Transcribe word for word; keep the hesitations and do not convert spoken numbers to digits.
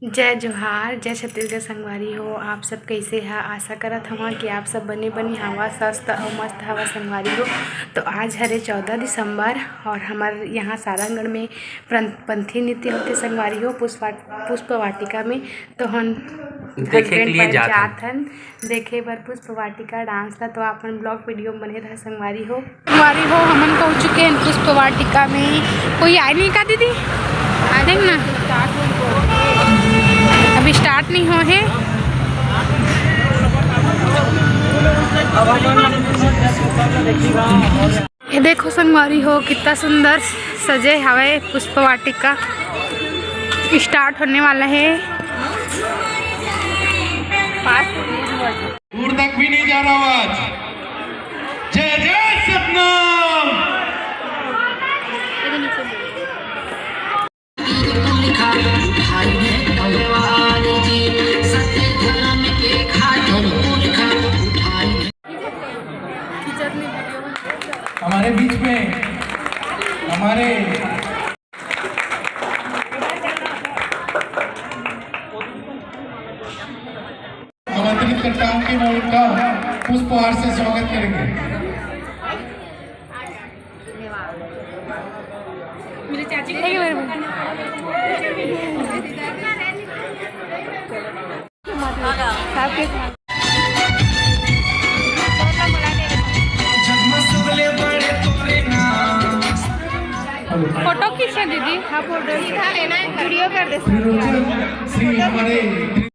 जय जोहार, जय छत्तीसगढ़ संगवारी हो। आप सब कैसे हा? आशा करत हवा कि आप सब बने बने हवा, स्वस्थ अउ मस्त हवा संगवारी हो। तो आज हरे चौदह दिसंबर और हमर यहाँ सारंगढ़ में प्रं-, पंथी नृत्य होथे संगवारी हो, पुष्पा-, पुष्प वाटिका में। तो हम देखे के husband लिए wife जात हन। जात हन देखे बर पुष्प वाटिका dance ला। तो आप मन vlog video में बने रहा संगवारी हो। संगवारी हो, हमन पहुंच चुके हैं पुष्प वाटिका में। कोई आए नहीं का दीदी? आ देख ना, अभी start नहीं हो है। ये देखो संगवारी हो, कितना सुंदर सजे हवे पुष्प वाटिका। Start होने वाला है। दूर तक भी नहीं जा रहा आवाज। जय जय सतनाम। हमारे बीच में हमारे आमंत्रित करता हूं कि वो उनका पुष्पहार से स्वागत करेंगे। फोटो खींचना दीदी। हाँ, फोटो सीधा लेना है, video कर दे। श्री हमारे